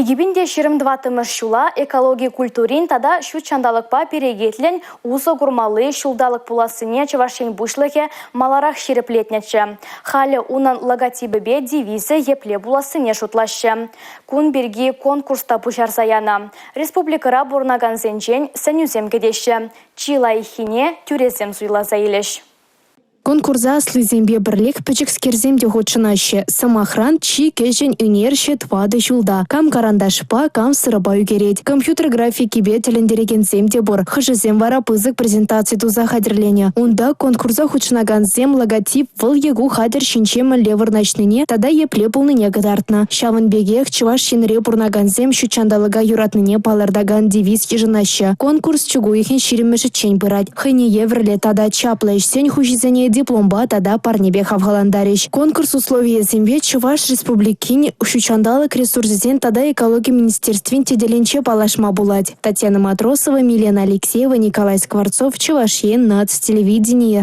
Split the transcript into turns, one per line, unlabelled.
2024-мӗш ҫула экологи культурин тата ҫут ҫанталӑкпа перекетлӗн усӑ курмалли ҫулталӑк пулассине Чӑваш Ен Пуҫлӑхӗ маларах ҫирӗплетнӗччӗ. Халӗ унӑн логотипӗпе девизӗ епле пулассине шутлаҫҫӗ. Кун пирки конкурс та пуҫарса янӑ. Республикӑра пурӑнакансенчен сӗнӳсем кӗтеҫҫӗ. Чи лайӑххине тӳресем суйласа илӗҫ.
Конкурса аслисемпе пӗрлех пӗчӗкскерсем те хутшӑнаҫҫӗ. Сӑмахран, чи кӗҫӗн ӳнерҫӗ 4 ҫулта. Кам кӑранташпа, кам сӑрӑпа ӳкерет. Компьютер графикипе тӗлӗнтерекенсем те пур. Хӑшӗсем вара пысӑк презентаци туса хатӗрленӗ. Унта конкурса хутшӑнакансем логотип вӑл е ку хатӗр ҫинче мӗнле вырнаҫнине тата епле пулнине кӑтартнӑ. Ҫавӑн пекех Чӑваш Енре пурӑнакансем ҫут ҫанталӑка юратнине палӑртакан девиз йышӑнаҫҫӗ. Конкурс чӳк уйӑхӗн 20-мӗшӗччен пырать. Хӑйне евӗрлӗ тата чаплӑ ӗҫсен хуҫисене дипломпа тата парнепе хавхалантарӗҫ. Конкурс условийӗсемпе Чӑваш Республикин ҫут ҫанталӑк ресурсӗсен тата экологи министерствин тетелӗнче паллашма пулать. Татьяна Матросова, Милена Алексеева, Николай Скворцов, Чӑваш Ен, наци телевиденийӗ.